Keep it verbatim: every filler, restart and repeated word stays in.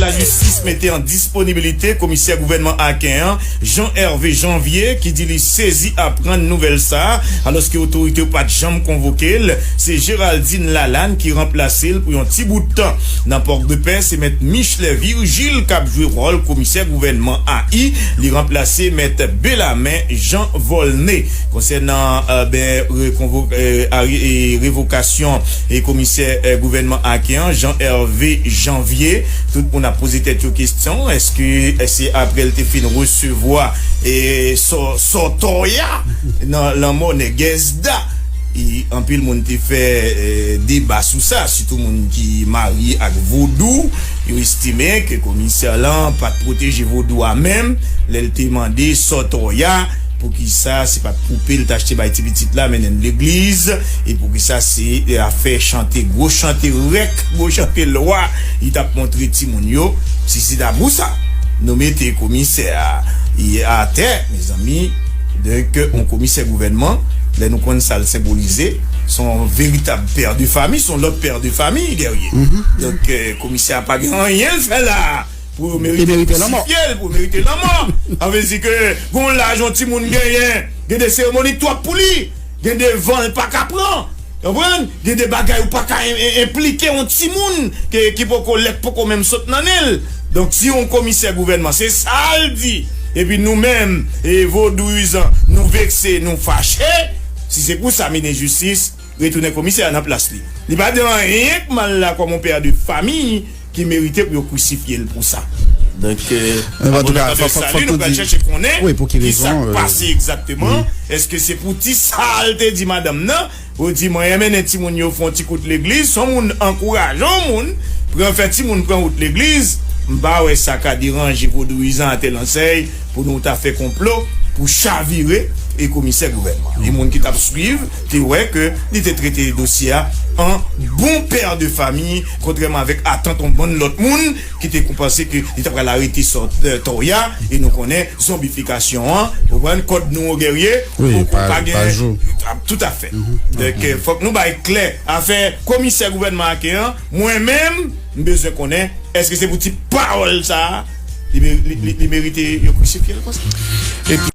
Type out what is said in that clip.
Lajistis mete an disponibilite komisè gouvènman aken an, Jean Hervé Janvier, ki di li sezi aprann nouvèl sa a, alòske otorite yo pa t janm konvoke l. Se Géraldine Lalanne ki ranplase l pou yon ti bout tan. Nan Pòdepè, se mèt Michelet Virgile k ap jwe wòl komisè gouvènman A I. Li ranplase mèt Belamen Jean Volney. Konsènan, euh, ben, rekonvo-, euh, ari-, e revokasyon e komisè, euh, gouvènman aken an, Jean Hervé Janvier, tout moun ap poze tèt yo kesyon, èske, èske se apre l te fin resevwa e sò-, sòtòya nan lanmò nègès Da? E anpil moun te fè, eh, deba sou sa, sitou moun ki marye ak vodou. Yo estime ke komisè lan pa t pwoteje vodou a menm lè l te mande sòtòya poukisa se pa t koupe l t achte bay ti pitit la, mennen l legliz, e poukisa se, eh, afè chante, gwo chante rèk, gwo chante lwa li t ap montre timoun yo. Si se ta pou sa, nou mete komisè a, e atè, mezanmi. Donk, yon komisè gouvènman, lè nou konn sa l senbolize, se yon veritab pè de fami, se yon lòt pè de fami, Guerrier. Donk, eh, komisè a pa gen anyen l fè la pou yo merite kwisifye l, pou yo merite lanmò. Sa vle di ke gon laj yon timoun genyen, gen de seremoni k twòp pou li, gen devan l pa ka pran. Konprann? Gen de bagay ou pa ka en-, en-, enplike yon timoun ke, ki poko, lèt poko menm sot nan nen l. Donk, si yon komisè gouvènman, se sa l di, epi nou menm, e vodouyizan, nou vekse, nou fache, si se pou sa, minis jistis, retounen komisè a nan plas li. Li pa di anyen k mal la kòm yon pè de fami ki merite pou yo krisifye l pou sa. Donk, euh, An tou ka, fòk, fòk, fòk nou pral chèche konnen kisa k pase egzakteman. Èske se pou ti sa l te di madanm nan? Ou di, mwen renmen timoun yo fè yon ti kout legliz, se yon moun ankouraje yon moun, pran fè timoun pran wout legliz, m pa wè sa ka deranje vodouyizan atè lansèy pou nou ta fè konplo pou chavire e komisè gouvènman. E moun ki t ap swiv te wè ke li te trete dosye a an bon pè de fami, kontrèman avèk atant yon bann lòt moun ki te panse ke li ta pral arete sòtòya, e nou konnen zonbifikasyon an, ou konprann, kòd nou, Guerrier, poko pa gen, toutafè. Donk, fòk nou bay klè, afè komisè gouvènman aken an, mwen menm, m bezwen konnen, èske se pou ti pawòl sa a, li, li, li, li merite yo krisifye l konsa?